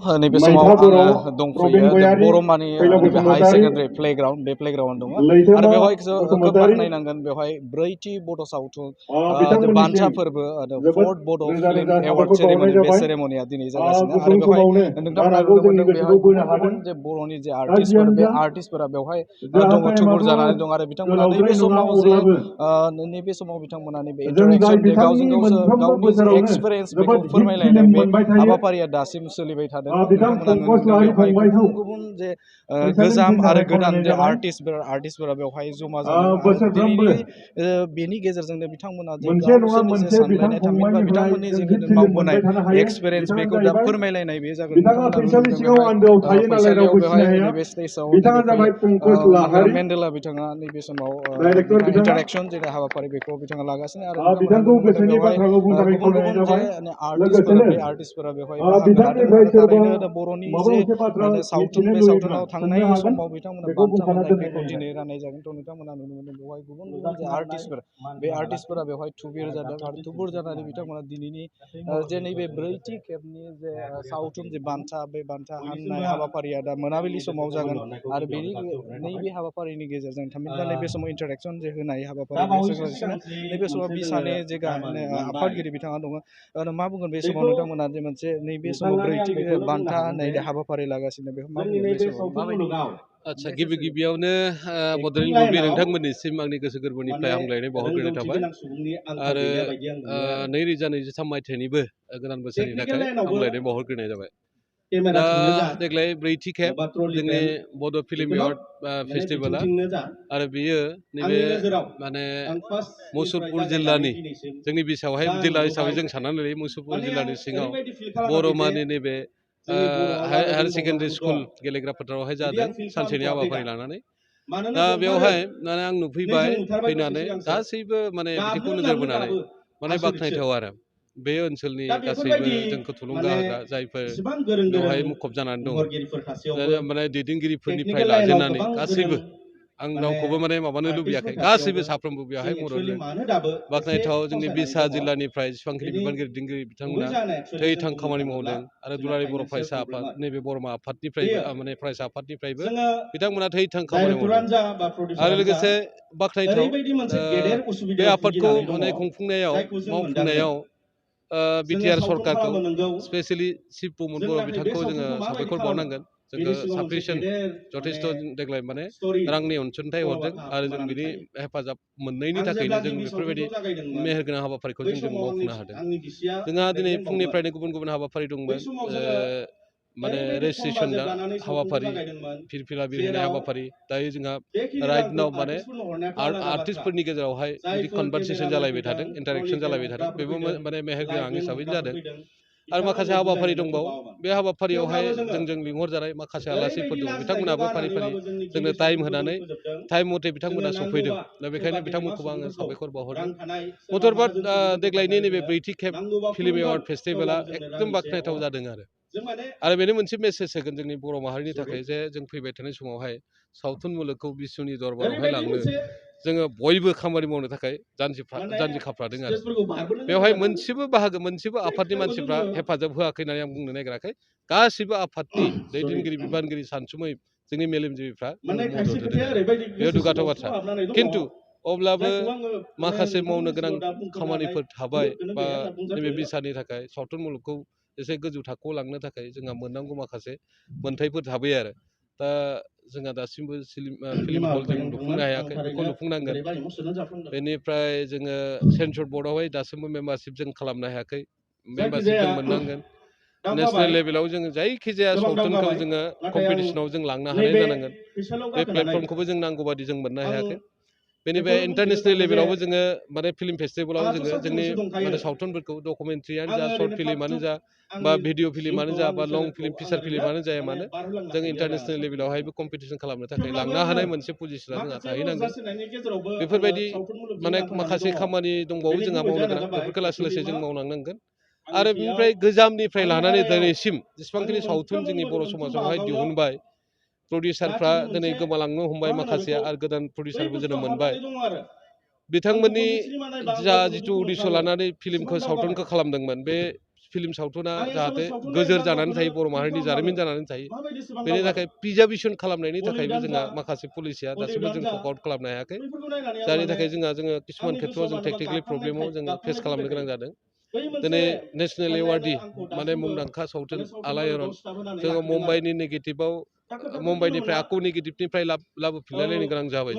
नैबे समाव आङो दंफैयो बरमानि नैबे हाई सेकेन्डारि प्लेग्राउन्ड बे प्लेग्राउन्ड दङ आरो बेवहाय खोब बाख्नायनांगोन बेवहाय ब्रैथि बड' सावथुन बान्था फोरबो फर्थ बड' फिल्म एवार्ड सेरेमनि बे सेरेमनिया दिनै जागासिनो आरो बेवहाय नोंथांमोना नुनो मोनदों बेवहाय गुबुन गुबुन जे बर'नि जे आर्टिस्टफोर बे आर्टिस्टफोरा बेवहाय दङ थुबुर जानानै दं आरो बिथांमोना नैबे समाव जे नैबे समाव बिथांमोना नैबे इन्टारेक्सन बे गावजों गावसो गावनि जे एक्सपिरियेन्स बेखौ फोरमायलायनाय बे हाबाफारिया दासिम सोलिबाय थादों नोंथांमोना नुनो मोनदों बेवहाय गुबुन गुबुन जे गोजाम आरो गोदान जे आर्टिस्टफोरा बेवहाय जमा जादों आरो दिनैनि बेनि गेजेरजोंनो बिथांमोना जे गावसोरनि जे सानलायनाय थामहिनबा बिथांमोननि जे मावबोनाय एक्सपिरियेन्स बेखौ दा फोरमायलायनाय बे जागोन नोंथांमोना नुनो मोनदों बेवहाय फैसालियाव बेवहाय नैबे स्टेजआव नैबे मेन्डेला बिथाङा नैबे समाव इन्टारेक्सन जे हाबाफारि बेखौ बिथाङा लागासिनो आरो नोंथांमोना नुनो मोनदों बेवहाय गुबुन गुबुन जे आर्टिस्टफोर बे आर्टिस्टफोरा बेवहाय बाहागो लादों आरो थारैनो बर'नि जे सावथुन बे सावथुनाव थांनाय समाव बिथांमोना बान्था मोननाय बेखौ दिनै राननाय जागोन थ' नोंथांमोना नुनो मोनदों बेवहाय गुबुन गुबुन जे आर्टिस्टफोर बे आर्टिस्टफोरा बेवहाय थुबुर जादों आरो थुबुर जानानै बिथांमोना दिनैनि जे नैबे ब्रैथि खेबनि जे सावथुन जे बान्था बे बान्था हाननाय हाबाफारिया दा मोनाबिलि समाव जागोन आरो बेनि नैबे हाबाफारिनि गेजेरजों थामहिनबा नैबे समाव इन्टारेक्सन जे होनाय हाबाफारि नैबे समाव बिसानि जे आफादगिरि बिथाङा दङ मा बुंगोन बे समाव नोंथांमोना जे मोनसे नैबे समाव ब्रैथि बान्था होननाय हाबाफारि लागासिनो बेखौ मा बुंगोन बे समाव माबायदि आच्छा गिबियावनो बड'लेण्ड बुब्लि नोंथांमोननिसिम आंनि गोसो गोरबोनिफ्राय हामलायनाय बावहरग्रोनाय थाबाय आरो 2023 मायथाइनिबो गोदान बोसोरनि थाखाय हामलायनाय बावहरग्रोनाय जाबाय दा देग्लाय ब्रैथि खेब जोंनि बड' फिल्म एवार्ड फेस्टिभेला आरो बियो नैबे माने मुसलपुर जिल्लानि जोंनि बिसावहाय जिल्ला हिसाबै जों साननानै लायो मुसलपुर जिल्लानि सिङाव बर'मानि नैबे हायार सेकेन्डारि स्कुल गेलेग्रा फोथारावहाय जादों सानसेनि हाबाफारि लानानै दा बेवहाय माने आं नुफैबाय फैनानै गासैबो माने बिथिंखौ नोजोर बोनानै माने बाख्नायथाव आरो बे ओनसोलनि गासैबो जोंखौ थुलुंगा होग्रा जायफोर बेवहाय मुखुब जानानै दङ माने दैदेनगिरिफोरनिफ्राय लाजेननानै गासैबो आं रावखौबो माने माबानो लुबैयाखै गासैबो साफ्रोमबो बेवहाय मदद बाख्नायथाव जोंनि बिसा जिल्लानिफ्राय जेसेबांखिनि बिबानगिरि दैदेनगिरि बिथांमोना थै थां खामानि मावदों आरो दुलाराय बर' फरायसा आफाद नैबे बर'मा आफादनिफ्रायबो माने फरायसा आफादनिफ्रायबो बिथांमोना थै थां खामानि मावदों आरो लोगोसे बाख्नायथाव बे आफादखौ माने मावफुंनायाव बिटिआर सरकारखौ स्पेसियेलि शिब प्रमद बर' बिथांखौ जोङो साबायखर बावनांगोन जोंखौ साफिसियेन्ट जथेस्थ' देग्लाय माने रांनि अनसुंथाइ हरदों आरो जों बिनि हेफाजाब मोननायनि थाखायनो जों बेफोरबायदि मेहेरगोनां हाबाफारिखौ जों मावफुंनो हादों जोंहा दिनै फुंनिफ्रायनो गुबुन गुबुन हाबाफारि दंमोन माने रेजिस्ट्रेसन हाबाफारि फिरफिला बिरहोनाय हाबाफारि दायो जोंहा राइट नाव माने आर्टिस्टफोरनि गेजेरावहाय बिदि कनभारसेसन जालायबाय थादों इन्टारेक्सन जालायबाय थादों बेबो माने मेहेरगोनां हिसाबै जादों आरो माखासे हाबाफारि दंबावो बे हाबाफारियावहाय जोंजों लिंहरजानाय माखासे आलासिफोर दं बिथांमोनाबो फारि फारि जोंनो टाइम होनानै टाइम मथे बिथांमोना सफैदों दा बेखायनो बिथांमोनखौबो आङो साबायखर बावहरदों मथरबाद देग्लायनि नैबे ब्रैथि खेब फिल्म एवार्ड फेस्टिभेला एकदम बाख्नायथाव जादों आरो बेनो मोनसे मेसेज होगोन जोंनि बर' माहारिनि थाखाय जे जों फैबाय थानाय समावहाय सावथुन मुलुगखौ बिश्वनि दरबारावहाय लांनो जोङो बयबो खामानि मावनो थाखाय जानजि खाफ्रादों आरो बेवहाय मोनसेबो आफादनि मानसिफ्रा हेफाजाब होआखै होननानै आं बुंनो नागिराखै गासिबो आफादनि दैदेनगिरि बिबानगिरि सानसुमै जोंनि मेलेमजिबिफ्रा मदद होदों बेयो दुगाथाव बाथ्रा खिन्थु अब्लाबो माखासे मावनो गोनां खामानिफोर थाबाय बा नैबे बिसानि थाखाय सावथुन मुलुगखौ एसे गोजौ थाखोआव लांनो थाखाय जोंहा मोननांगौ माखासे मोन्थायफोर थाबाय आरो दा जोंहा दासिमबो फिल्म हल जों लुफुंनो हायाखै बेखौ लुफुंनांगोन बेनिफ्राय जोङो सेन्सर बर्डआवहाय दासिमबो मेम्बारशिप जों खालामनो हायाखै मेम्बारशिप जों मोननांगोन नेसनेल लेभेलाव जोङो जायखिजाया सावथुनखौ जोङो कम्पिटिसनाव जों लांनो हानाय जानांगोन बे प्लेटफर्मखौबो जों नांगौ बादि जों मोननो हायाखै बेनिफ्राय इन्टारनेसनेल लेभेलावबो जोङो माने फिल्म फेस्टिभेलाव जोङो जोंनि माने सावथुनफोरखौ डकुमेन्ट्रियानो जा सर्ट फिल्मानो जा बा भिडिअ फिल्मानो जा बा लं फिल्म फिसार फिल्मानो जाया मानो जों इन्टारनेसनेल लेभेलावहायबो कम्पिटिसन खालामनो थाखाय लांनो हानाय मोनसे पजिसना जोंहा थाहैनांगोन बेफोरबायदि माने माखासे खामानि दंबावो जोंहा मावनो गोनां बेफोरखौ लासै लासै जों मावलांनांगोन आरो बेनिफ्राय गोजामनिफ्राय लानानै दिनैसिम जेसेबांखिनि सावथुन जोंनि बर' समाजावहाय दिहुनबाय प्रडिउसारफ्रा दिनै गोमालांनो हमबाय माखासेया आरो गोदान प्रडिउसारबो जोनोम मोनबाय बिथांमोननि जिथु उद्देश्य लानानै फिल्मखौ सावथुनखौ खालामदोंमोन बे फिल्म सावथुना जाहाथे गोजोर जानानै थायो बर' माहारिनि जारिमिन जानानै थायो बेनि थाखाय प्रिजार्भेसन खालामनायनि थाखायबो जोंहा माखासे पलिसिया दासिमबो जों वर्क आउट खालामनो हायाखै जायनि थाखाय जोङो किसुमान खेथ्रआव जों टेक्निकेलि प्रब्लेमाव जोङो फेस खालामनो गोनां जादों दिनै नेसनेल एवार्डि माने मुंदांखा सावथुन आलायारन जोङो मुम्बाइनि नेगेटिभआव मुम्बाइनिफ्राय आकु नेगेटिभनिफ्राय लाबोफिनलायलायनो गोनां जाबाय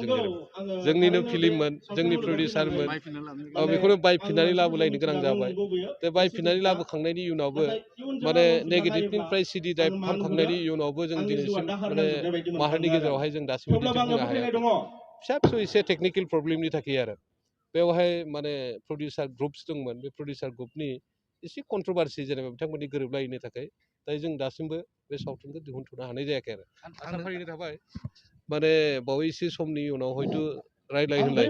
जोंनिनो फिल्ममोन जोंनि प्रडिउसारमोन बेखौनो बायफिननानै लाबोलायनो गोनां जाबाय दा बायफिननानै लाबोखांनायनि उनावबो माने नेगेटिभनिफ्राय सिडि ड्राइभ खालामखांनायनि उनावबो जों दिनैसिम माने माहारिनि गेजेरावहाय जों दासिमबो दिन्थिफुंनो हायाखै फिसा फिसौ एसे टेक्निकेल प्रब्लेमनि थाखाय आरो बेवहाय माने प्रडिउसार ग्रुप्स दंमोन बे प्रडिउसार ग्रुपनि एसे कन्ट्रभारसि जेनेबा बिथांमोननि गोरोबलायैनि थाखाय दायो जों दासिमबो बे सावथुनखौ दिहुनथ'नो हानाय जायाखै आरो आसा फारिनाय थाबाय माने बावैसो समनि उनाव हयथ' रायलाय होनलाय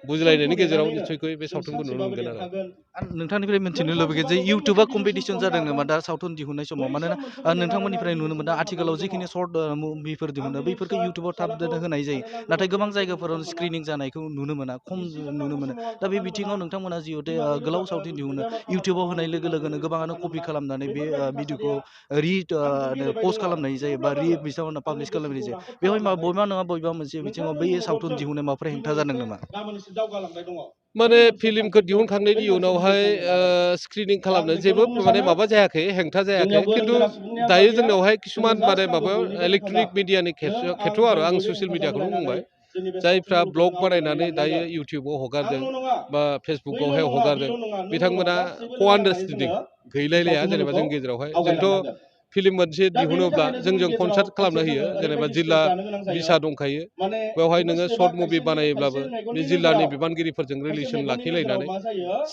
बुजिलायनायनि गेजेराव निस्सयকৈ बे सावथुनखौ नुनो मोनगोन आरो नोंथांनिफ्राय मिन्थिनो लुबैगोन जे इउटुबा कम्पिटिसन जादों नामा दा सावथुन दिहुननाय समाव मानोना नोंथांमोननिफ्राय नुनो मोनदों आथिखालाव जिखिनि सर्ट मुभिफोर दिहुनो बैफोरखौ इउटुबाव थाब होनाय जायो नाथाय गोबां जायगाफोराव स्क्रिनिं जानायखौ नुनो मोना खम नुनो मोनो दा बे बिथिङाव नोंथांमोना जिहेथु गोलाव सावथुन दिहुनो इउटुबाव होनाय लोगो लोगोनो गोबाङानो कपि खालामनानै बे भिडिअखौ पस्ट खालामनाय जायो बा बिथांमोना पाब्लिस खालामनाय जायो बेवहाय बबेबा नङा बबेबा मोनसे बिथिङाव बै सावथुन दिहुननाय माबाफोर हेंथा जादों नामा माने फिल्मखौ दिहुनखांनायनि उनावहाय स्क्रिनिं खालामनो जेबो माने माबा जायाखै हेंथा जायाखै खिन्थु दायो जोंनावहाय किसुमान माने माबायाव इलेक्ट्रनिक मिडियानि खेथ्रआव आरो आं ससियेल मिडियाखौनो बुंबाय जायफ्रा ब्लग बानायनानै दायो इउटुबाव हगारदों बा फेसबुकावहाय हगारदों बिथांमोना क' आन्डारस्टेन्डिं गैलायलाया जेनेबा जोंनि गेजेरावहाय जोंथ' फिल्म मोनसे दिहुनोब्ला जों कनसार्ट खालामना होयो जेनेबा जिल्ला बिसा दंखायो बेवहाय नोङो सर्ट मुभि बानायोब्लाबो बे जिल्लानि बिबानगिरिफोरजों रिलेसन लाखिलायनानै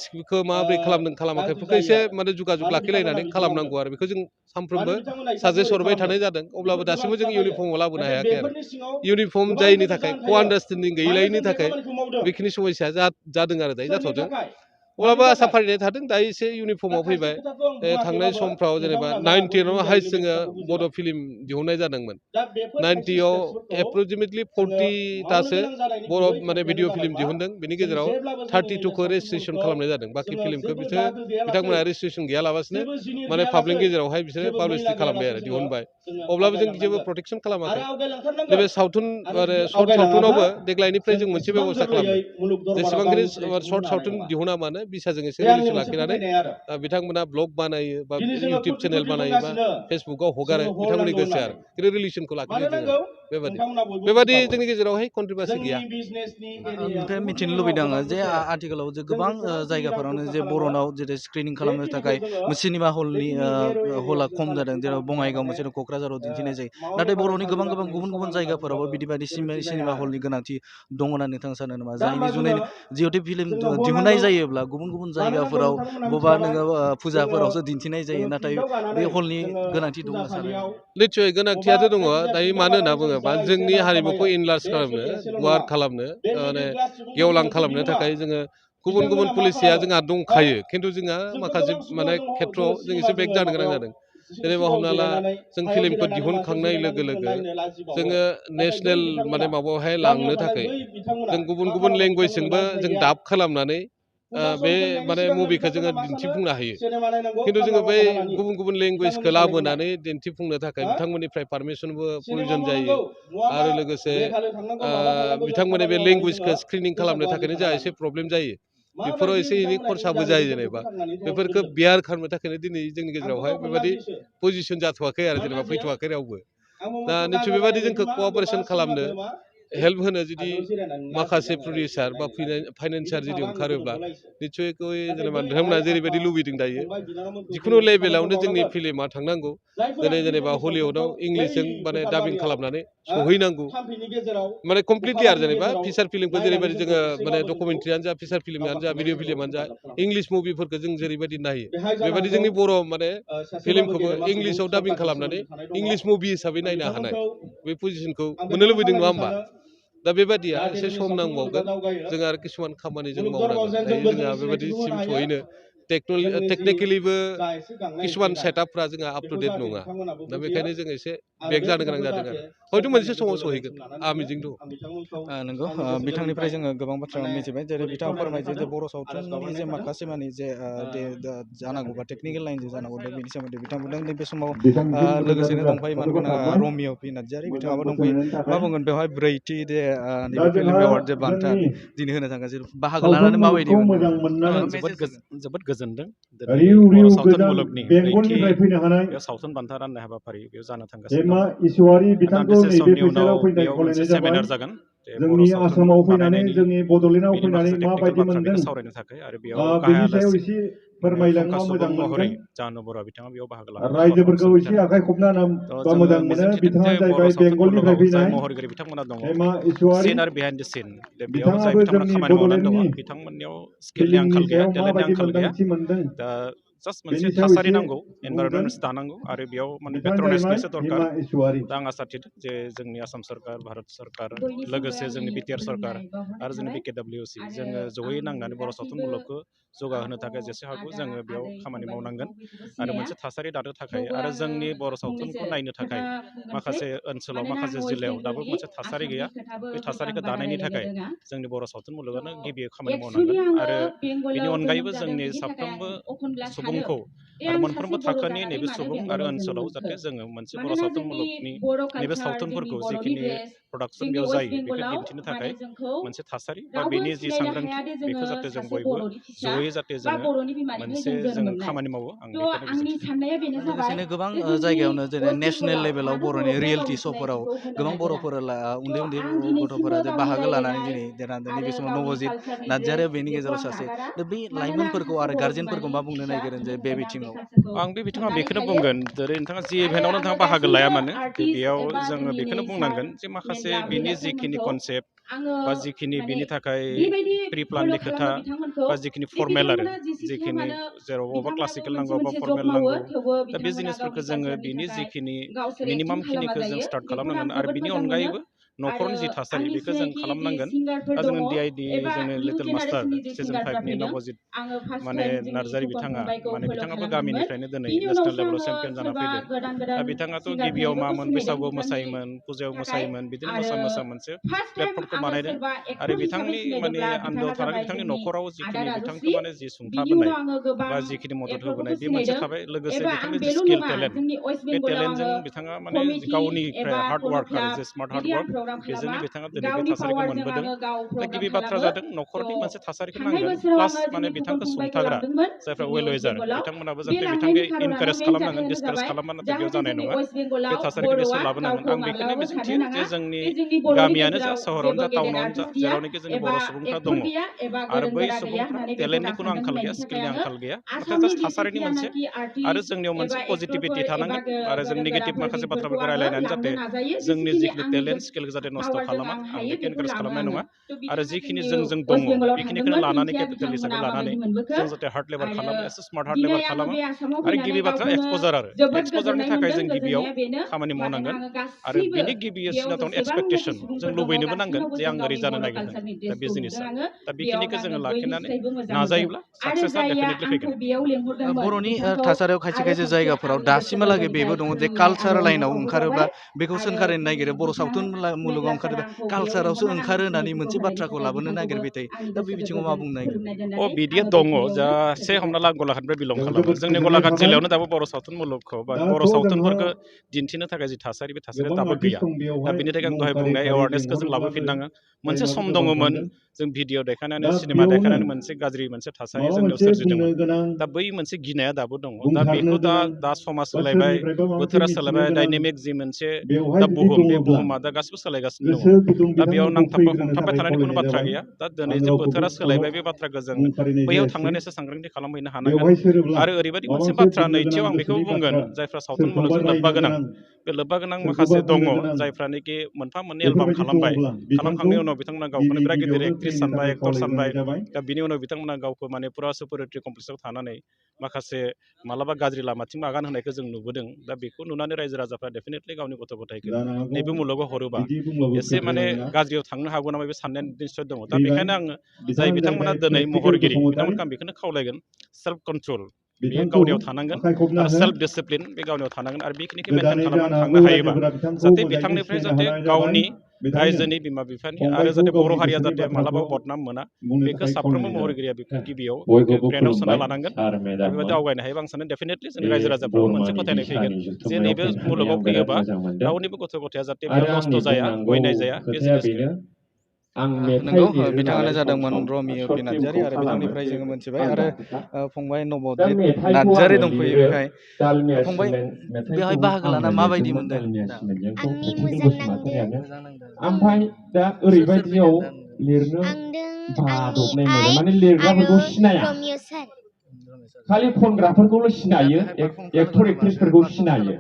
स्क्रिप्टखौ माबोरै खालामदों खालामाखै बेफोरखौ एसे माने जुगाजुग लाखिलायनानै खालामनांगौ आरो बेखौ जों सानफ्रोमबो साजेस्ट हरबाय थानाय जादों अब्लाबो दासिमबो जों इउनिफर्मआव लाबोनो हायाखै आरो इउनिफर्म जायैनि थाखाय क' आन्डारस्टेन्डिं गैयैलायनि थाखाय बेखिनि समस्या जादों आरो दायो जाथ'दों अब्लाबो आसा फारिनाय थादों दायो एसे इउनिफर्मआव फैबाय थांनाय समफ्राव जेनेबा 90 हाइस्ट जोङो बड' फिल्म दिहुननाय जादोंमोन 90आव एप्रक्सिमेटलि 40तासो बर' माने भिडिअ फिल्म दिहुनदों बेनि गेजेराव 32खौ रेजिस्ट्रेसन खालामनाय जादों बाखि फिल्मखौ बिथांमोना रेजिस्ट्रेसन गैयालाबासिनो माने पाब्लिक गेजेरावहाय बिसोरो पाब्लिसिटि खालामबाय आरो दिहुनबाय अब्लाबो जों जेबो प्रटेक्सन खालामाखै नैबे सावथुन आरो सर्ट सावथुनावबो देग्लायनिफ्राय जों मोनसे बेब'स्था खालामदों जेसेबांखिनि सर्ट सावथुन दिहुना मानो बिसाजों एसे रिलेसन लाखिनानै बिथांमोना ब्लग बानायो बा इउटुब चेनेल बानायो बा फेसबुकाव हगारो बिथांमोननि गोसो आरो खिन्थु रिलेसनखौ लाखिनो जोङो बेबादि जोंनि गेजेरावहाय कन्ट्रभारसि गैया ओमफ्राय मिथिनो लुबैदों आङो जे आथिखालाव जे गोबां जायगाफोरावनो जे बर'नाव जेरै स्क्रिनिं खालामनो थाखाय सिनेमा हलनि हला खम जादों जेराव बङाइगाव मोनसे क'क्राझाराव दिन्थिनाय जायो नाथाय बर'नि गोबां गुबुन गुबुन जायगाफोरावबो बिदि बायदि सिनेमा हलनि गोनांथि दङ होनना नोंथाङा सानो नामा जायनि जुनै जिहेथु फिल्म दिहुननाय जायोब्ला गुबुन गुबुन जायगाफोराव बबेबा नोङो फुजाफोरावसो दिन्थिनाय जायो नाथाय बे हलनि गोनांथि दं होनना सानो निस्सय गोनांथियाथ' दङ दायो मानो होनना बुङोबा जोंनि हारिमुखौ इनलार्ज खालामनो गुवार खालामनो माने गेवलां खालामनो थाखाय जोङो गुबुन गुबुन पलिसिया जोंहा दंखायो खिन्थु जोंहा माखासे माने खेथ्रआव जों एसे बेक जानो गोनां जादों जेनेबा हमना ला जों फिल्मखौ दिहुनखांनाय लोगो लोगो जोङो नेसनेल माने माबायावहाय लांनो थाखाय जों गुबुन गुबुन लेंगुवेजजोंबो जों डाब खालामनानै बे माने मुभिखौ जोङो दिन्थिफुंनो हायो खिन्थु जोङो बै गुबुन गुबुन लेंगुवेजखौ लाबोनानै दिन्थिफुंनो थाखाय बिथांमोननिफ्राय पारमिसनबो प्रयजन जायो आरो लोगोसे बिथांमोननि बे लेंगुवेजखौ स्क्रिनिं खालामनो थाखायनो जोंहा एसे प्रब्लेम जायो बेफोराव एसे एनै खरसाबो जायो जेनेबा बेफोरखौ बियार खालामनो थाखायनो दिनै जोंनि गेजेरावहाय बेबायदि पजिसन जाथ'वाखै आरो जेनेबा फैथ'वाखै रावबो दा निस्सय बेबायदि जोंखौ क'अपारेसन खालामनो हेल्प होनो जुदि माखासे प्रडिउसार बा फाइनान्सियार जुदि ओंखारोब्ला निस्सयকৈ जेनेबा नोंथांमोना जेरैबायदि लुबैदों दायो जिखुनु लेभेलावनो जोंनि फिल्मा थांनांगौ दिनै जेनेबा हलिउडआव इंलिसजों माने डाबिं खालामनानै सहैनांगौ माने कमप्लिटलि आरो जेनेबा फिसार फिल्मखौ जेरैबायदि जोङो माने डकुमेन्ट्रियानो जा फिसार फिल्मानो जा भिडिअ फिल्मानो जा इंलिस मुभिफोरखौ जों जेरैबायदि नायो बेबायदि जोंनि बर' माने फिल्मखौबो इंलिसाव डाबिं खालामनानै इंलिस मुभि हिसाबै नायनो हानाय बे पजिसनखौ मोननो लुबैदों नङा होमबा दा बेबादिया एसे सम नांबावगोन जों आरो किसुमान खामानि जों मावनांगोन दायो जोंहा बेबायदिसिम सहैनो टेक्निकेलिबो किसुमान सेटआपफ्रा जोंहा आप टु डेट नङा दा बेखायनो जों एसे बेक जानो गोनां जादों आरो हयथ' मोनसे समाव सहैगोन आंहा मिजिं दं नंगौ बिथांनिफ्राय जोङो गोबां बाथ्रा मिथिबाय जेरै बिथाङा फोरमायजे जे बर' सावथुननि जे माखासे मानि जे जानांगौ बा टेकनिकेल लाइनजों जानांगौ दा बेनि सोमोन्दै बिथां बुंदों नैबे समाव लोगोसेनो दंफायोमोन रमिय' पि नार्जारि बिथाङाबो दंफैयो मा बुंगोन बेवहाय ब्रैथि जे नैबे फिल्म एवार्ड जे बान्था दिनै होनो थाङो जे बाहागो लानानै माबायदि जोबोद गोजोनदों दिनै बर' सावथुन मुलुगनि ब्रैथि सावथुन बान्था राननाय हाबाफारि बेयाव जानो थांगासिनो दं दान्दिसे समनि उनाव बेयाव मोनसे सेमिनार जागोन बर' सावथुन बानायनायनि बेनि माखासे टेकनिकेल बाथ्रा बेखौ सावरायनो थाखाय आरो बेयाव गाहाय आलासि फुंखा सुबुं महरै जानु बर' बिथाङा बेयाव बाहागो लागोन जोङो मिजिंथिदों जे बर' सावथुन मुलुगाव जाय महरगिरि बिथांमोना दङ सिन आरो बिहाइन्ड द सिन बेयाव जाय बिथांमोना खामानि मावनानै दङ बिथांमोननियाव स्किलनि आंखाल गैया टेलेन्टनि आंखाल गैया दा जास्ट मोनसे थासारि नांगौ एनभाइरनमेन्ट दानांगौ आरो बेयाव माने पेट्रनेसनिसो दरकार दा आं आसा थिदों जे जोंनि आसाम सरकार भारत सरकार लोगोसे जोंनि बिटिआर सरकार आरो जोंनि BKWC जोङो जयै नांनानै बर' सावथुन मुलुगखौ जौगाहोनो थाखाय जेसे हागौ जोङो बेयाव खामानि मावनांगोन आरो मोनसे थासारि दानो थाखाय आरो जोंनि बर' सावथुनखौ नायनो थाखाय माखासे ओनसोलाव माखासे जिल्लायाव दाबो मोनसे थासारि गैया बे थासारिखौ दानायनि थाखाय जोंनि बर' सावथुन मुलुगानो गिबि खामानि मावनांगोन आरो बेनि अनगायैबो जोंनि साफ्रोमबो सुबुंखौ आरो मोनफ्रोमबो थाखोनि नैबे सुबुं आरो ओनसोलाव जाहाथे जोङो मोनसे बर' सावथुन मुलुगनि नैबे सावथुनफोरखौ जिखिनि प्रडाक्सन बेयाव जायो बेखौ दिन्थिनो थाखाय मोनसे थासारि बा बेनि जि सांग्रांथि बेखौ जाहाथे जों बयबो जयै जाहाथे जोङो मोनसे जोङो खामानि मावो आं बेखौनो मिजिंथिदों लोगोसेनो गोबां जायगायावनो जेरै नेसनेल लेभेलाव बर'नि रियेलिटि श'फोराव गोबां बर'फोर उन्दै उन्दै गथ'फोरा जे बाहागो लानानै दिनै देरहादों नैबे समाव नबजित नार्जारिया बेनि गेजेराव सासे दा बे लाइमोनफोरखौ आरो गार्जेनफोरखौ मा बुंनो नागिरो जे बे बिथिङाव आं बे बिथिङाव बेखौनो बुंगोन जेरै नोंथाङा जि इभेन्टआवनो नोंथाङा बाहागो लाया मानो बेयाव जोङो बेखौनो बुंनांगोन जे माखासे बिनि जिखिनि कनसेप्ट बा जिखिनि बिनि थाखाय प्रि प्लाननि खोथा बा जिखिनि फर्मेल आरो जिखिनि जेराव अबेबा क्लासिकेल नांगौ अबेबा फर्मेल नांगौ दा बे जिनिसफोरखौ जोङो बिनि जिखिनि मिनिमाम खिनिखौ जों स्टार्ट खालामनांगोन आरो बिनि अनगायैबो न'खरनि जि थासारि बेखौ जों खालामनांगोन दा जोङो DID जोंनि लिटल मास्टार सिजन 5नि नबजित माने नार्जारि बिथाङा माने बिथाङाबो गामिनिफ्रायनो दिनै नेसनेल लेभेलाव चेम्पियन जाना फैदों दा बिथाङाथ' गिबियाव मामोन बैसागुआव मोसायोमोन फुजायाव मोसायोमोन बिदिनो मोसा मोनसे प्लेटफर्मखौ बानायदों आरो बिथांनि माने आन्दोआव थानानै बिथांनि न'खराव जिखिनि बिथांखौ माने जि सुंथाबोनाय बा जिखिनि मदद होबोनाय बे मोनसे थाबाय लोगोसे बिथांनि जि स्किल टेलेन्ट बे टेलेन्टजों बिथाङा माने गावनिफ्राय हार्ड वार्क आरो जे स्मार्ट हार्ड वार्क बेजोंनो बिथाङा दिनै बे थासारिखौ मोनबोदों दा गिबि बाथ्रा जादों न'खरनि मोनसे थासारिखौ नांगोन प्लास माने बिथांखौ सुंथाग्रा जायफ्रा वेल वेजार बिथांमोनाबो जाहाथे बिथांखौ इनकारेज खालामनांगोन डिसकारेज खालामबा नाथाय बेयाव जानाय नङा बे थासारिखौ बिसोर लाबोनांगोन आं बेखौनो मिजिंथियो जे जोंनि गामियानो जा सहरावनो जा टाउनावनो जा जेरावनोखि जोंनि बर' सुबुंफ्रा दङ आरो बै सुबुंफ्रा टेलेन्टनि खुनु आंखाल गैया स्किलनि आंखाल गैया नाथाय जास्ट थासारिनि मोनसे आरो जोंनियाव मोनसे पजिटिभिटि थानांगोन आरो जों नेगेटिभ माखासे बाथ्राफोरखौ रायलायनानै जाहाथे जोंनि जिखिनि टेलेन्ट स्किलखौ जाहाथे नस्थ' खालामा आं बेखौ इनकारेज खालामनाय नङा आरो जिखिनि जों दङ बेखिनिखौनो लानानै केपिटेल हिसाबै लानानै जों जाहाथे हार्ड लेबार खालामो एसे स्मार्ट हार्ड लेबार खालामो आरो गिबि बाथ्रा एक्सप'जार आरो एक्सप'जारनि थाखाय जों गिबियाव खामानि मावनांगोन आरो बिनि गिबिसिनाव दं एक्सपेक्टेसन जों लुबैनोबो नांगोन जे आं ओरै जानो नागिरदों दा बे जिनिसा दा बेखिनिखौ जोङो लाखिनानै नाजायोब्ला साक्सेसआ डेफिनेटलि फैगोन बर'नि थासारियाव खायसे खायसे जायगाफोराव दासिमहालागै बेबो दङ जे कालसार लाइनाव ओंखारोब्ला बेखौ सोंखारनो नागिरो बर' सावथुन मुलुगाव ओंखारोब्ला कालसारावसो ओंखारो होननानै मोनसे बाथ्राखौ लाबोनो नागिरबाय थायो दा बे बिथिङाव मा बुंनो नागिरो बिदिया दङ जा से हमना ला गलाघाटनिफ्राय बिलं खालामो जोंनि गलाघाट जिल्लायावनो दाबो बर' सावथुन मुलुगखौ बा बर' सावथुनफोरखौ दिन्थिनो थाखाय जि थासारि बे थासारिया दाबो गैया दा बेनि थाखाय आं दहाय बुंनाय एवारनेसखौ जों लाबोफिननांगोन मोनसे सम दङमोन जों भिडिअ देखायनानै सिनेमा देखायनानै मोनसे गाज्रि मोनसे थासारि जोंनियाव सोरजिदोंमोन दा बै मोनसे गिनाया दाबो दङ दा बेखौ दा समा सोलायबाय बोथोरा सोलायबाय डाइनेमिक जि मोनसे दा बुहुम बे बुहुमा दा गासिबो सोलायगासिनो दङ दा बेयाव हमथाबबाय थानायनि खुनु बाथ्रा गैया दा दिनै जे बोथोरा सोलायबाय बे बाथ्राखौ जों बैयाव थांनानै एसे सांग्रांथि खालामहैनो हानांगोन आरो ओरैबायदि मोनसे बाथ्रा नैथियाव आं बेखौ बुंगोन जायफ्रा सावथुन मुलुगजों लोब्बा गोनां बे लोब्बा गोनां माखासे दङ जायफ्रानोखि मोनफा मोननै एलबाम खालामबाय खालामखांनायनि उनाव बिथांमोना गावखौनो बिराद गिदिर एक्ट्रिस सानबाय एक्टर सानबाय दा बिनि उनाव बिथांमोना गावखौ माने फुरा सुपारिटि कमप्लेक्सआव थानानै माखासे मालाबा गाज्रि लामाथिं आगान होनायखौ जों नुबोदों दा बेखौ नुनानै रायजो राजाफ्रा डेफिनेटलि गावनि गथ' गथायखौ नैबे मुलुगाव हरोबा एसे माने गाज्रियाव थांनो हागौ नामा बे साननाय निस्सय दङ दा बेखायनो आङो जाय बिथांमोना दिनै महरगिरि बिथांमोनखौ आं बेखौनो खावलायगोन सेल्फ कन्ट्रल बे गावनियाव थानांगोन आरो सेल्फ डिसिप्लिन बे गावनियाव थानांगोन आरो बेखिनिखौ मेनटेन खालामनानै थांनो हायोबा जाहाथे बिथांनिफ्राय जाहाथे गावनि रायजोनि बिमा बिफानि आरो जाहाथे बर' हारिया जाहाथे मालाबाबो बदनाम मोना बेखौ साफ्रोमबो महरगिरिया बेखौ गिबियाव ब्रेनाव सोना लानांगोन आरो बेबायदि आवगायनो हायोबा आं सानो डेफिनेटलि जोंनि रायजो राजाफ्राबो मोनसे फोथायनाय फैगोन जे नैबे मुलुगाव फैयोबा रावनिबो गथ' गथाया जाहाथे बेयाव नस्थ' जाया अयनाय जाया बे जिनिसखौ नंगौ बिथाङानो जादोंमोन रमिय' पि नार्जारि आरो बिथांनिफ्राय जोङो मोनथिबाय आरो फंबाय नबजित नार्जारि दंफैयो बेहाय फंबाय बेवहाय बाहागो लाना माबायदि मोनदों आंनि मोजां नांदों ओमफ्राय दा ओरैबायदियाव लिरनो आंनि आइ आरो रमिय' सार खालि खनग्राफोरखौल' सिनायो एक्टर एक्ट्रिसफोरखौ सिनायो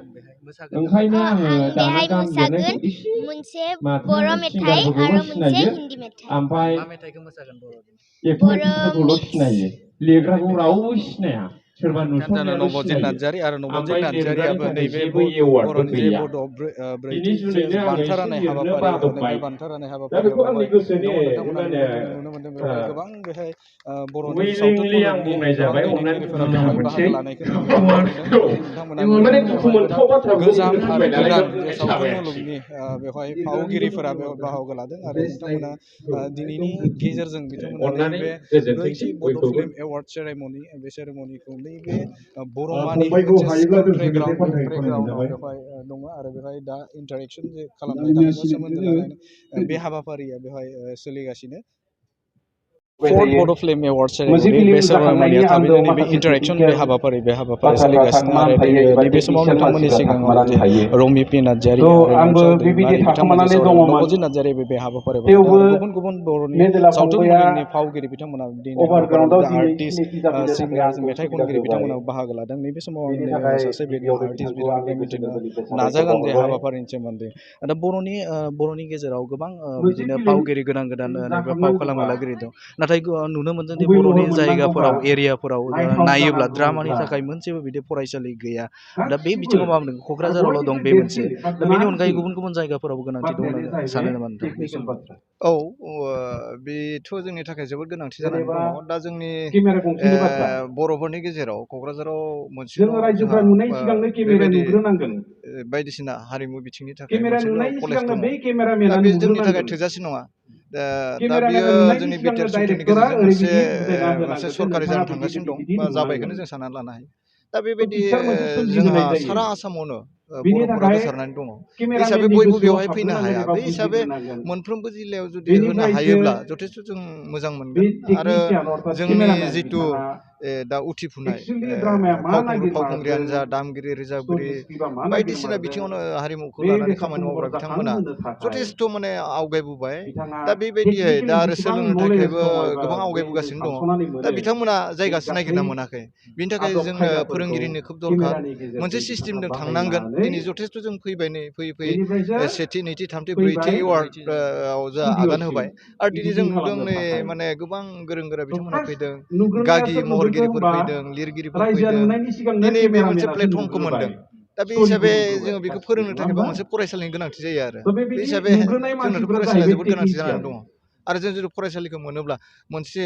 ओंखायनो आङो दाना बेहाय गान मोसागोन लिरनायखौ एसे मोनसे माथो बर' मेथाइ सिंगारफोरखौल' आरो मोनसे सिनायो हिन्दी मेथाइ ओमफ्राय मा मेथाइखौ मोसागोन बर'नि एक्टर बर' एक्ट्रिसफोरखौल' मिक्स सिनायो लिरग्राखौ रावबो सिनाया सोरबा जानो नुसननायाल' नबजित सिनायो नार्जारि आरो नबजित ओमफ्राय लिरग्रानि नार्जारियाबो थाखाय नैबे जेबो एवार्डबो बर'नि जे गैया बड' बिनि ब्रैथि जे जुनैनो आङो बान्था एसे राननाय लिरनो हाबाफारि नैबे बादबबाय बान्था राननाय दा हाबाफारियाव बेखौ आंनि बेवहाय गोसोनि दङ नोंथांमोना माने नुनो मोनदों बेवहाय गोबां बेहाय बर'नि सावथुन उइलिंलि आं मुलुगनि बुंनाय गोबां जाबाय अननानै दैदेनगिरिफोरा दुखु बेवहाय मोनसै बाहागो लानायखौ नुनो मोनदों नोंथांमोना नुनो माने मोनदों दुखु बेवहाय मोनथाव बाथ्राखौ गोजाम बुंनो आरो थाखाय नालाय गोदान दा जे बुंनो सावथुन थाबायाखिसै मुलुगनि बेवहाय फावगिरिफोरा बेयाव बाहागो लादों आरो बिथांमोना दिनैनि गेजेरजों बिथांमोना अननानै नैबे गोजोनथोंसै ब्रैथि बड' बयखौबो फिल्म एवार्ड सेरेमनि बे सेरेमनिखौ नैबे बर'मानि फंबायखौ मोनसे हायोब्ला स्कुल दोनथ'दो दे खन्थाइ खननायनि प्लेग्राउन्डआव जाबाय बेवहाय दङ आरो बेवहाय दा इन्टारेक्सन जे खालामनाय थामहिनबा सोमोन्दो लालायनाय बे हाबाफारिया बेवहाय सोलिगासिनो फर्थ बड' फिल्म एवार्ड मोनसे सेरेमनि बे फिल्म सेरेमनिया जाखांनायनि थाबैनो आन्दोआव नैबे माखासे इन्टारेक्सन बे टेकनिकेल हाबाफारि बाथ्राफ्रा सोलिगासिनो थाखोमानानै आरो थायो एबा नैबे समाव टेकनिसियान नोंथांमोननि मानसिफ्रा सिगाङाव थाखोमानानै जे थायो रमि पि नार्जारि थ' आरो आंबो मनसर बेबायदि दैमारि बिथांमोनजों थाखोमानानै सावरायदों दङमोन नबजित नार्जारि बे हाबाफारियाव बाहागो थेवबो लादों आरो गुबुन गुबुन बर'नि मेडेला सावथुन फंबाया मुलुगनि फावगिरि बिथांमोना दिनै हाबाफारियाव अभारग्राउन्डआव दा दिनै आर्टिस्ट सिनायथि जाफैनो थाखाय सिंगार आंखौ मेथाइ सुबिदा खनगिरि होबाय बिथांमोना बाहागो लादों नैबे समाव बेनि आं थाखाय सासे गिबियावनो आर्टिस्ट बिथांखौ आंनि बिथांनिफ्राय गोसो मिथिनो गोरबोनिफ्राय साबायखर नाजागोन जे बावहरबाय हाबाफारिनि सोमोन्दै दा बर'नि गेजेराव गोबां मोनसे बिदिनो फिल्म फावगिरि गोदान गोदान नैबे फाव जाखांनांगौबा खालामग्रागिरि दं नाथाय नुनो मोनदों दि गुबै बर'नि महर मोननांगौबा जायगाफोराव एरियाफोराव नायथाव नायोब्ला द्रामानि जानांगौब्ला थाखाय मोनसेबो बिदि फरायसालि गैया दा बे गासिबो बिथिङाव मा बुंदों आरो क'क्राझारावल' दं बयनिख्रुइ बे मोनसे देरसिन बा दा बेनि अनगायै गोनांसिन गुबुन गुबुन जायगाफोरावबो गोनांथि दं बाथ्रायानो होननानै सानो जाहैबाय नामा नोंथां बे टेकनिकेल समाव बाथ्रा औ बेथ' जोंनि थाखाय जोबोद गोनांथि जानानै जेनेबा दङ दा जोंनि केमेरा गंसेनि बाथ्रा बर'फोरनि गेजेराव क'क्राझाराव मोनसेल' जोङो जोंहा रायजोफ्रा नुनायनि सिगांनो केमेरा बेबायदि नुग्रोनांगोन बायदिसिना हारिमु बिथिंनि थाखाय केमेरा मोनसेल' नुनायनि कलेज सिगांनो दङ बे दा केमेरामेना बे जोंनि थाखाय नुग्रोनांगोन थोजासे नङा दा बियो केमेरामेना नुनायनि जोंनि सिगांनो बिटिआर सरकारनि डाइरेक्टरा गेजेरजों मोनसे ओरैबायदि बुजायना मोनसे होनांगोन जे सरकारि नोंथाङा जानो बिदि थांगासिनो बिदि दं बिदि बा जाबायखौनो नुनांगोन जों साननानै लानो हायो दा बेबायदि पिक्सार मोनसे जोंहा सोमजिहोनाय जायो सारा आसामावनो बिनि बर'फोरा थाखाय गोसारनानै दङ बे हिसाबै केमेरामेननि बयबो गोसोआव बेवहाय फैनो हाबहोनांगोन हाया एबा बे हिसाबै बुजिहोनांगोन मोनफ्रोमबो जिल्लायाव जुदि होनो बेनिफ्रायसो हायोब्ला जथेस्थ' जों मोजां बे मोनगोन आरो टेकनिसियान अर्थात जोंनि केमेरामेन जिथु बिथाङा दा उथिफुनाय एक्सुवेलि ड्रामाया मा नागिरमारदों फावखुंग्रियानो जा दामगिरि स्ट'रि रोजाबगिरि स्क्रिप्टआ मा बायदिसिना नागिरमारदों बिथिङावनो हारिमुखौ बे लानानै बेसादखौ खामानि महराव मावग्रा बिथांमोना जाखांहोनो थाखाय जथेस्थ' माने आवगायबोबाय बिथाङा दा बेबायदियै दा टेकनिकेलि आरो जेसेबां सोलोंनो नलेज थाखायबो दङ एबा गोबां बे जों आवगायबोगासिनो दङ सानस'नानै दा मोनो बिथांमोना बे जायगासो गासै नागिरना मोनाखै बिनि थाखाय आदब जोंनो खायदाफोरखौ फोरोंगिरिनि खोब दरखार केमेरानि मोनसे गेजेरजों बिथाङा सिस्टेमजों थांनांगोन बाहायनानै दिनै जथेस्थ' जों फैबाय नै फैयै बेनिफ्रायसो फैयै सेथि नैथि थामथि ब्रैथि फैबाय एवार्डआव जोंहा आगान स्टुडिअ'सिम होबाय आरो दिनै जों इडिटिं नुदों खालामनो नै थाखाय माने गोबां गोरों गोरा बिथांमोना फार्स्ट फैदों नुग्रोनाया गागि सोर नुग्रोखो महरगिरिफोर होनबा फैदों लिरगिरिफोर रायजोआ फैदों नुनायनि सिगांनो दिनै बे मोनसे केमेरामेनासो प्लेटफर्मखौ नुग्रोबाय मोनदों दा बे स्ट'रिखौ हिसाबै नुग्रोबाय जोङो बेखौ गासिबो फोरोंनो नङा थाखायबा होमबा मोनसे फरायसालिनि गोनांथि जायो आरो थ' बे बेबायदि हिसाबै नुग्रोनाय जोंनोथ' मानसिफ्रा फरायसालिया जाहैबाय जोबोद गोनांथि टेकनिसियान जानानै दङ आरो जों जुदि फरायसालिखौ मोनोब्ला मोनसे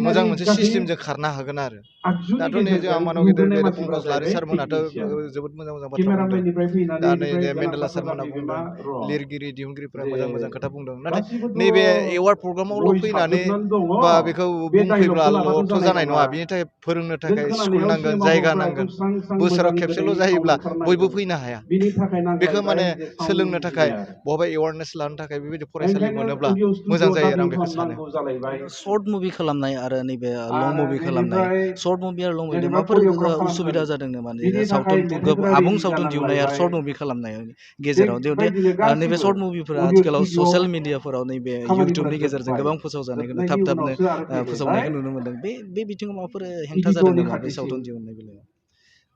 मोजां मेसिनारि मोनसे गासै सिस्टेमजों खारनो हागोन आरो आगजुनि दाथ' नै जोंहा गेजेरजों मानाव गेदेर नुग्रोनाय गेदेर मानसिफ्रा पंकज लाहारि जाहैबाय सारमोनाथ' टेकनिसियान जोबोद मोजां मोजां बाथ्रा बुंदों केमेरामेननिफ्राय दा फैनानै नै बेनिफ्राय मेन्डेला गोनांथारखौ सारमोनहा नैबे मा बुंदों र' लिरगिरि दिहुनगिरिफ्रा जे मोजां मोजां खोथा बुंदों नाथाय गासिबोथ' नैबे एवार्ड प्रग्रामावल' भइस फैनानै हाबजोबनानै दङ बा बेखौ बे डाइलगखौ लाबाथ' बुंफैब्लाल'थ' जानाय नङा बिनि थाखाय फोरोंनो जों थाखाय स्कुल खोनानायाव नांगोन जायगा सिनेमा हलफ्रा नांगोन स्रां स्रां बोसोराव मोजां गोदै खेबसेल' साउन्ड जायोब्ला बयबो ओंखारनांगोन फैनो हाया बिनि थाखाय बेखौ नांलायबाय माने जे साउन्ड सोलोंनो थाखाय इन्जिनियार बहाबा एवारनेस लानो थाखाय बेबायदि फरायसालि ओंखायनो मोनोब्ला अडिअ मोजां स्टुडिअ जायो आरो दाबि आं बेखौ सानो खालामनांगौ जालायबाय सर्ट मुभि खालामनाय आरो नैबे लं आरो मुभि खालामनाय नैबेनिफ्राय सर्ट मुभि आरो लं मुभि जेनेबा माबाफोर करिय'ग्राफ खालामगोन उसुबिदा जादों नामा बिनि थाखाय सावथुन मेथाइफोरा आबुं रेडि सावथुन दिहुननाय आरो जानांलायबाय सर्ट मुभि खालामनाय गेजेराव बेबायदिनो नैबे गासिबो सर्ट मुभिफोरा अडिअ आथिखालाव स्टुडिअ ससियेल मिडियाफोराव नैबे खामानिफोरा इउटुबनि गेजेरजों जोब्बाय गोबां फोसावजानायखौ जोबनायनि थाब थाबनो उनावसो आरो फैलायबाय फोसावनायखौ नुनो मोनदों बे बिथिङाव माबाफोर हेंथा जादों इडिटरनि नामा बे खाथिसिम सावथुन दिहुननाय बेलायाव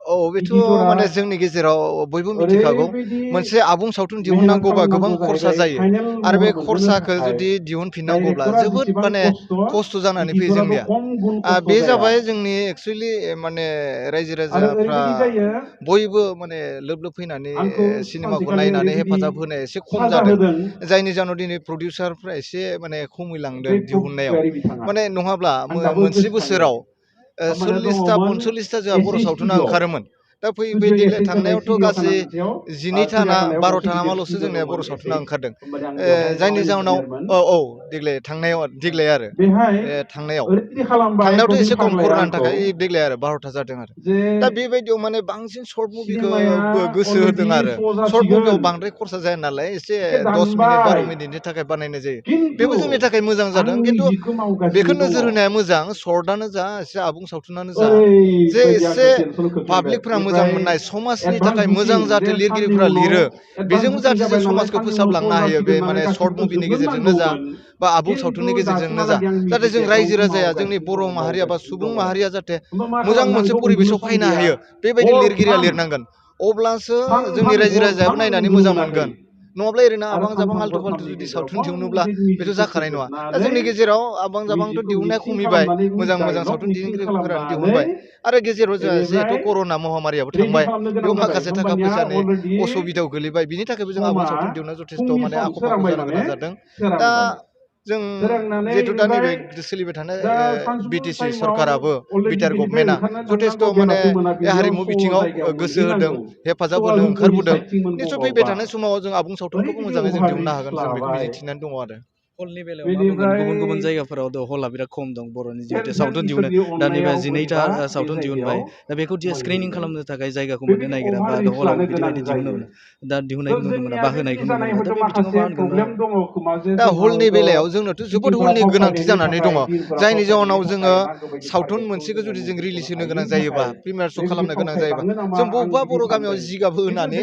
औ बेथ' माने जोंनि गेजेराव बयबो मिथिखागौ मोनसे आबुं सावथुन दिहुननांगौबा गोबां खरसा जायो आरो बे खरसाखौ जुदि दिहुनफिननांगौब्ला जोबोद माने खस्थ' जानानै फैयो जोंनिया बे जाबाय जोंनि एक्सुवेलि माने रायजो राजाफ्रा बयबो माने लोब लोब फैनानै सिनेमाखौ नायनानै हेफाजाब होनाया एसे खम जादों जायनि जाहोनाव दिनै प्रडिउसारफ्रा एसे माने खमायलांदों दिहुननायाव माने नङाब्ला मोनसे बोसोराव 40टा 45टा जोंहा बर' सावथुना ओंखारोमोन दा फैयै फैयै देग्लाय थांनायावथ' गासै 12टा ना 12टा नामाल'सो जोंनिया बर' सावथुना ओंखारदों जायनि जाहोनाव औ देग्लाय आरो थांनायावथ' एसे खम कर'नानि थाखाय देग्लाय आरो 12टा जादों आरो दा बेबायदियाव माने बांसिन सर्ट मुभिखौ गोसो होदों आरो सर्ट मुभियाव बांद्राय खरसा जाया नालाय एसे 10 मिनिट 12 मिनिटनि थाखाय बानायनाय जायो बेबो जोंनि थाखाय मोजां जादों खिन्थु बेखौ नोजोर होनाया मोजां सर्टआनो जा एसे आबुं सावथुनानो जा जे एसे पाब्लिकफ्रा मोजां मोननाय समाजनि थाखाय मोजां जाहाथे लिरगिरिफ्रा लिरो बेजों जाहाथे जों समाजखौ फोसाबलांनो हायो बे माने सर्ट मुभिनि गेजेरजोंनो जा बा आबुं सावथुननि गेजेरजोंनो जा जाहाथे जों रायजो राजाया जोंनि बर' माहारिया बा सुबुं माहारिया जाहाथे मोजां मोनसे परिबेसाव फैनो हायो बेबायदि लिरगिरिया लिरनांगोन अब्लासो जोंनि रायजो राजायाबो नायनानै मोजां मोनगोन नङाब्ला ओरैनो आबां जाबां आल्थु फाल्थु जुदि सावथुन दिहुनोब्ला बेथ' जाखानाय नङा दा जोंनि गेजेराव आबां जाबांथ' दिहुननाया खमिबाय मोजां मोजां सावथुन दिहुनगिरिफोरानो दिहुनबाय आरो गेजेराव जोंहा जिहेथु कर'ना महामारियाबो थांबाय बेयाव माखासे थाखा फैसानि असुबिदायाव गोलैबाय बिनि थाखायबो जों आबुं सावथुन दिहुननायाव जथेस्थ' माने आख' फाख' जानो गोनां जादों दा जों जिहेथु दा नैबे सोलिबाय थानाय बिटिसि सरकाराबो बिटिआर गभर्नमेन्टआ जथेस्थ' माने हारिमु बिथिङाव गोसो होदों हेफाजाब होनो ओंखारबोदों निस्सय फैबाय थानाय समाव जों आबुं सावथुनखौबो मोजाङै जों दिहुननो हागोन जों बेखौ मिजिंथिनानै दङ आरो हलनि बेलायाव मा बुंगोन गुबुन गुबुन जायगाफोराव हला बिराद खम दं बर'नि जिहेतु सावथुन दिहुनो दा नैबे 12टा सावथुन दिहुनबाय दा बेखौ स्क्रिनिं खालामनो थाखाय जायगाखौ मोननो नागिरा बा हलाव बिदि दिहुनो दा दिहुननायखौ नुनो मोना बा होनायखौ नुनो मोना दा बे बिथिङाव मा होनगोन दा हलनि बेलायाव जोंनोथ' जोबोद हलनि गोनांथि जानानै दङ जायनि जाहोनाव जोङो सावथुन मोनसेखौ जुदि जों रिलिज होनो गोनां जायोबा प्रिमियार श' खालामनो गोनां जायोबा जों बबेबा बर' गामियाव जिगाब होनानै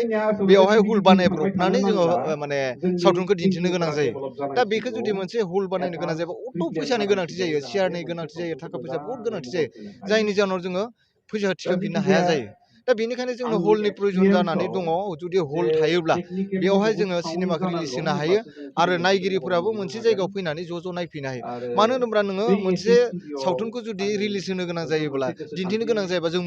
बेवहाय हल बानायब्रबनानै जोङो माने सावथुनखौ दिन्थिनो गोनां जायो दा बेखौ जुदि मोनसे हल बानायनो गोनां जायोबा अथ' फैसानि गोनांथि जायो सियारनि गोनांथि जायो थाखा फैसा बहुद गोनांथि जायो जायनि जाहोनाव जोङो फैसा थिखांफिननो हाया जायो दा बेनिखायनो जोंनो हलनि प्रयजन जानानै दङ जुदि हल थायोब्ला बेवहाय जोङो सिनेमाखौ रिलिज होनो हायो आरो नायगिरिफोराबो मोनसे जायगायाव फैनानै ज' ज' नायफैनो हायो मानो होनोब्ला नोङो मोनसे सावथुनखौ जुदि रिलिज होनो गोनां जायोब्ला दिन्थिनो गोनां जायोबा जों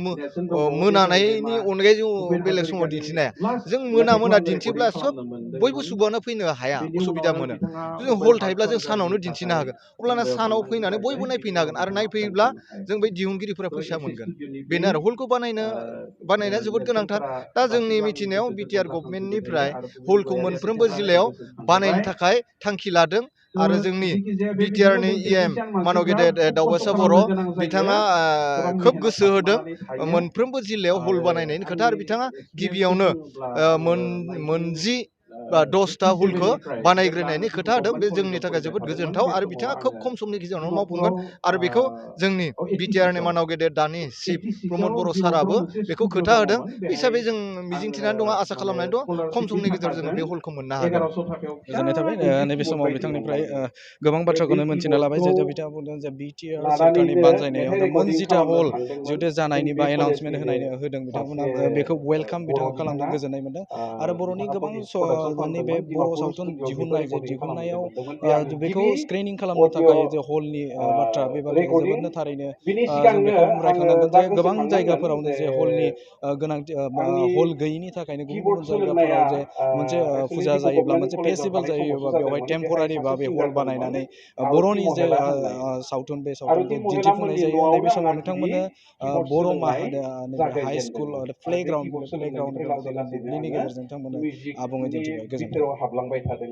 मोनानायनि अनगायै जों बेलेग समाव दिन्थिनो हाया जों मोना दिन्थिब्ला सोब बयबो सुबुङानो फैनो हाया उसुबिदा मोनो जों हल थायोब्ला जों सानावनो दिन्थिनो हागोन अब्लाना सानाव फैनानै बयबो नायफैनो हागोन आरो नायफैयोब्ला जों बै दिहुनगिरिफोरा फैसा मोनगोन बेनो आरो हलखौ बानायनाया जोबोद गोनांथार दा जोंनि मिथिनायाव बिटिआर गभर्नमेन्टनिफ्राय हलखौ मोनफ्रोमबो जिल्लायाव बानायनो थाखाय थांखि लादों आरो जोंनि बिटिआरनि इएम मानब गेदेर दावबासा बर' बिथाङा खोब गोसो होदों मोनफ्रोमबो जिल्लायाव हल बानायनायनि खोथा आरो बिथाङा गिबियावनो 10टा हलखौ बानायग्रोनायनि खोथा होदों बे जोंनि थाखाय जोबोद गोजोनथाव आरो बिथाङा खोब खम समनि गेजेरावनो मावफुंगोन आरो बेखौ जोंनि बिटिआरनि मानब गेदेर दानि चिफ प्रमद बर' साराबो बेखौ खोथा होदों बे हिसाबै जों मिजिंथिनानै दङ आसा खालामनानै दं खम समनि गेजेराव जोङो बे हलखौ मोननो हागोन गोजोननाय थाबाय नैबे समाव बिथांनिफ्राय गोबां बाथ्राखौनो मोनथिना लाबाय जिहेतु बिथाङा बुंदों जे बिटिआर सरकारनि बानजायनायाव दा 10टा हल जिहेतु जानायनि बा एनाउन्समेन्ट होदों बिथांमोना बेखौ वेलकाम बिथाङा खालामदों गोजोननाय मोनदों आरो बर'नि गोबां नैबे बर' सावथुन दिहुननाय जे दिहुननायाव बेखौ स्क्रिनिं खालामनो थाखाय जे हलनि बाथ्रा बे बाथ्राखौ जोबोदनो थारैनो जों बेखौ रायखांनांगोन जे गोबां जायगाफोरावनो जे हलनि गोनांथि हल गैयिनि थाखायनो गुबुन गुबुन जायगाफोराव जे मोनसे फुजा जायोब्ला मोनसे फेस्टिभेल जायोबा बेवहाय टेम्परारि बा बे हल बानायनानै बर'नि जे सावथुन बे सावथुनखौ दिन्थिफुंनाय जायो नैबे समाव नोंथांमोननो बर' माहारि हाइ स्कुल प्लेग्राउन्ड बुब्लिनि गेजेरजों नोंथांमोननो आबुङै दिन्थिबाय गोजोन्थों